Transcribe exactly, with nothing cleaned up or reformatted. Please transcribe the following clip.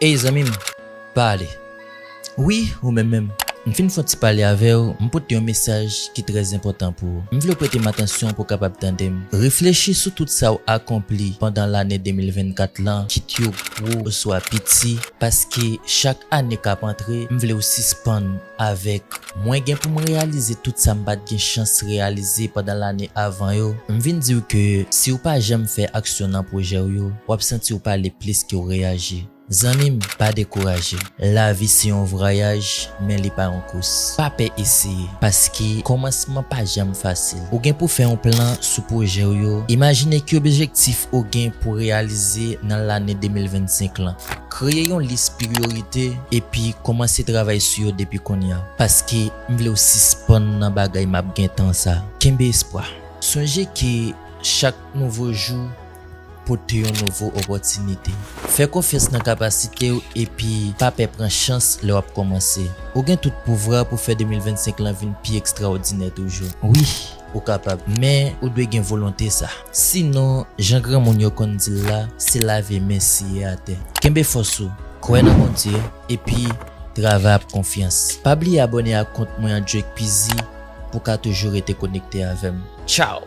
Ey zanmi m, pale. Wi, ou menm menm. M fin fè yon ti pale avè w, m pote yon mesaj ki trè enpòtan pou ou. M vle w prete m atansyon pou w kapab tande m. Reflechi sou tout sa w akonpli pandan lane de mil vennkat lan, kit yo gwo oswa piti, paske chak ane k ap antre, m vle w sispann avèk mwen gen pou m reyalize tout sa m pa t gen chans reyalize pandan lane avan yo. M vin di w ke si w pa janm fè aksyon nan pwojè w yo, w ap santi w pale plis ke w reyaji. Zanmi m, pa dekouraje. Lavi se yon vwayaj, men li pa yon kous. Pa pè eseye, paske kòmansman pa janm fasil. Ou gen pou fè yon plan sou pwojè w yo. Imajine ki objektif ou gen pou reyalize nan lane de mil vennsenk lan. Kreye yon lis priyorite epi kòmanse travay sou yo depi kounye a. Paske m vle w sispann nan bagay m ap gen tan sa. Kenbe espwa. Sonje ke chak nouvo jou pote yon nouvo opòtinite. Fè konfyans nan kapasite w epi pa pè pran chans lè w ap kòmanse. Ou gen tout pouvwa pou fè de mil vennsenk lan vin pi ekstraòdinè toujou. Wi, ou kapab, men ou dwe gen volonte sa. Sinon, jan granmoun yo konn di l la, se lave men siye atè. Kenbe fòs ou, kwè nan Bondye, epi travay ak konfyans. Pa bliye abòne ak kont mwen an Drake Peezy pou w ka toujou rete konekte avè m. Tchaw!